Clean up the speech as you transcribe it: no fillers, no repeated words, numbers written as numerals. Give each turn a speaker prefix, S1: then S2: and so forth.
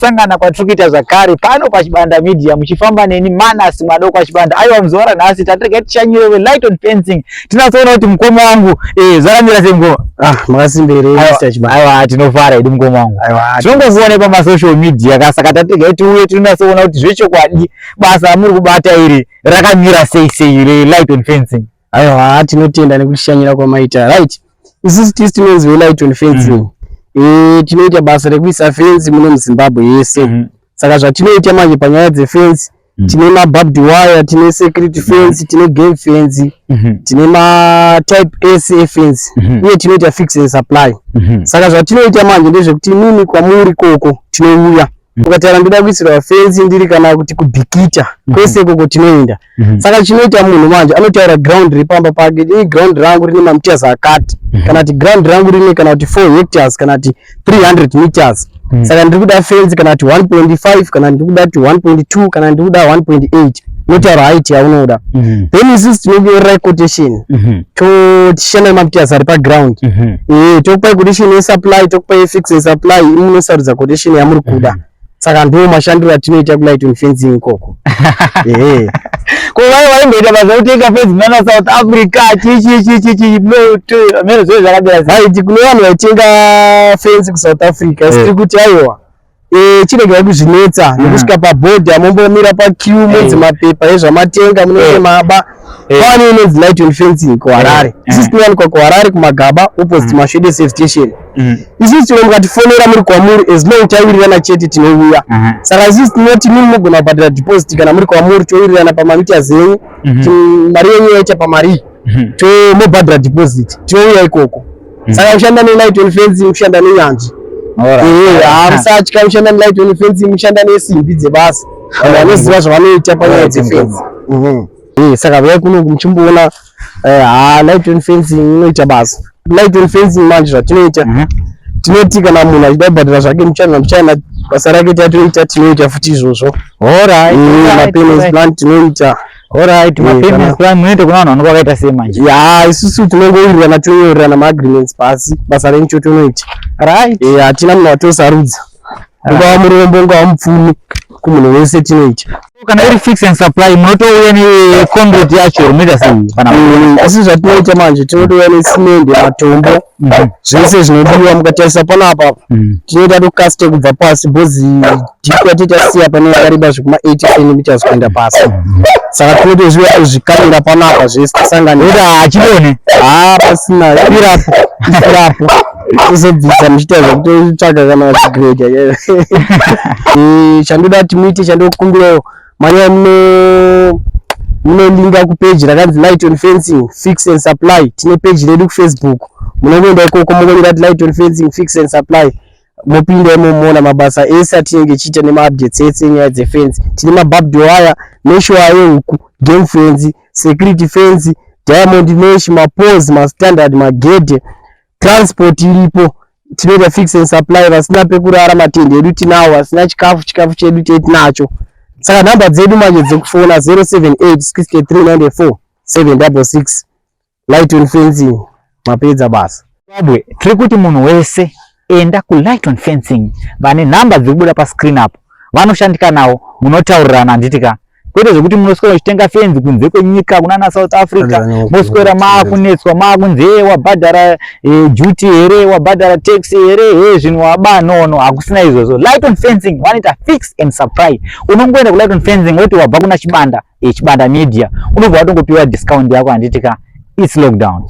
S1: Sangana kwatiri kuita zvakare pano paChibanda Media muchifamba neni Manas Madoko aChibanda. Aiwa, muzuva ranhasi tatirega tishanyire veLighton Fencing. Tinatsoona kuti mukoma wangu zvakamira sei, mukoma?
S2: Ah, makasimbere, Mr. Chibanda.
S1: Aiwa, tinofara hedu, mukoma wangu.
S2: Aiwa.
S1: Tinongokuona pamasocial media ka, saka tatirega tiuye tinatsoona kuti zvechokwadi basa ramuri kubata iri rakamira sei sei, reLighton Fencing.
S2: Aiwa, tinotenda nekutishanyira kwamaita. Right. Isusu tisi tinonzi veLighton Fencing. Tinoita basa rekuisa fence muno muZimbabwe yese. Saka zvatinoita manje panyaya dzefence, tine mabarbed wire, tine security fence, tine game fence, tine matype ese efence uye tinoita fix and supply. Saka zvatinoita manje ndezvekuti imimi kwamuri koko tinouya. Ukataura ndoda kuisirwa fence ndiri kana kuti kuBikita, kwese ikoko tinoenda. Saka chinoita munhu manje anotaura ground riri pamba pake, "Ini ground rangu rine mameters akati," kana kuti "ground rangu rine kana kuti 4 hectares kana kuti 300 meters, saka ndiri kuda fence kana kuti 1.5, kana ndiri kuda kuti 1.2, kana ndiri kuda 1.8." Unotaura height yaunoda, then isusu tinokunyorerai quotation, tichishanda nemameters ari paground. Tokupai quotation yesupply, tokupai fix and supply, imi munosarudza quotation yamuri kuda. Saka ndo mashandiro atinoita kuLighton Fencing ikoko.
S1: Ko vai vaimboita basa kutenga fence nana South Africa, chi chi chi chi mene zvo zvakamira sei?
S2: Right, kune vanhu vaitenga fence kuSouth Africa, tiri kuti aiwa, chiregai kuzvinetsa nekusvika pabhodha, mombomira paqueue, munzi mapepa ezvamatenga munenge maba. Pane inonzi Lighton Fencing kuHarare. Isusu tinowanikwa kuHarare, kuMagaba, opposite Mashede Safe Station. Isusu tino mukatifonera muri kwamuri, as long tawirirana chete, tinouya. Saka isusu tinoti mimi mugona kubhadhara deposit kana muri kwamuri, towirirana pamameters enyu, mari yenyu yaita pamari, tomobhadhara deposit, tinouya ikoko. Saka kushanda neLighton Fencing kushanda nenyanzvi. Musatya, kushanda neLighton Fencing kushanda nesimbi dzebasa, vanhu vanoziva zvavanoita panyaya dzefence. Saka vuyai kuno muchimboona. Ha, Lighton Fencing inoita basa. Lighton Fencing manje zvatinoita, tinoti kana munhu achida kubhadhara zvake muchina muchina, basa rake tatoita, tinoita futi izvozvo. Mapayment plan tinoita.
S1: Alright, mapayment plan munoita kuna vanhu vanenge vakaita sei manje?
S2: Ya, isusu tinongowirirana, tonyorerana maagreements pasi, basa renyu totonoita. Hatina munhu watosarudza, ungava murombo, ungava mupfumi, kumunhu wese tinoita.
S1: Kana iri fix and supply, munotouya neconcrete yacho, munoita sei kana?
S2: Asi zvatinoita manje, tinotouya nesimende, matombo, zvese zvinodiwa. Mukatarisa panapa, tinoita tokaste kubva pasi, bhozi deep yatitasiya pane yakareba zvekuma 80 centimeters kuenda pasi. Saka tinotozviuya tozvikamira panapa zvese tasanganisa.
S1: Kuti hachidone.
S2: Ha, pasina irapo irapo kuzobvisa muchiita zvekutotsvaga kana zvigrade. Chandoda kuti muite, chandokumbirawo, manyaya muno munolinga kupeji rakanzi Lighton Fencing Fix and Supply. Tine peji redu kuFacebook, munongoenda ikoko mongonyora kuti Lighton Fencing Fix and Supply, mopinda imomoona mabasa ese atinenge tichiita nemaupdates ese enyaya dzefence. Tine mabarbed wire, mesh wire yehuku, game fence, security fence, diamond mesh, mapoles, mastandard, magedhe. Transport iripo, tinoita fix and supply. Vasina pekurara, matende edu tinawo. Vasina chikafu, chikafu chedu tinacho. Saka nhamba dzedu manje dzekufona, 078 63 94 766, Lighton Fencing. Mapedza basa.
S1: Zimbabwe, tiri kuti munhu wese enda kuLighton Fencing. Vane nhamba dziri kubuda pascreen apo, vanoshandika nawo, munotaurirana, handiti ka? Kwete zvekuti munoswera muchitenga fenzi kunze kwenyika kunana South Africa, moswera maakunetswa, maakunzi, "E, wabhadhara duty here? Wabhadhara tax here? He, zvinhu waba." No, hakusina izvozvo. Lighton Fencing vanoita fix and supply. Unongoenda kuLighton Fencing woti wabva kuna Chibanda, Chibanda Media, unobva watongopiwa discount yako, handiti ka? It's lockdown.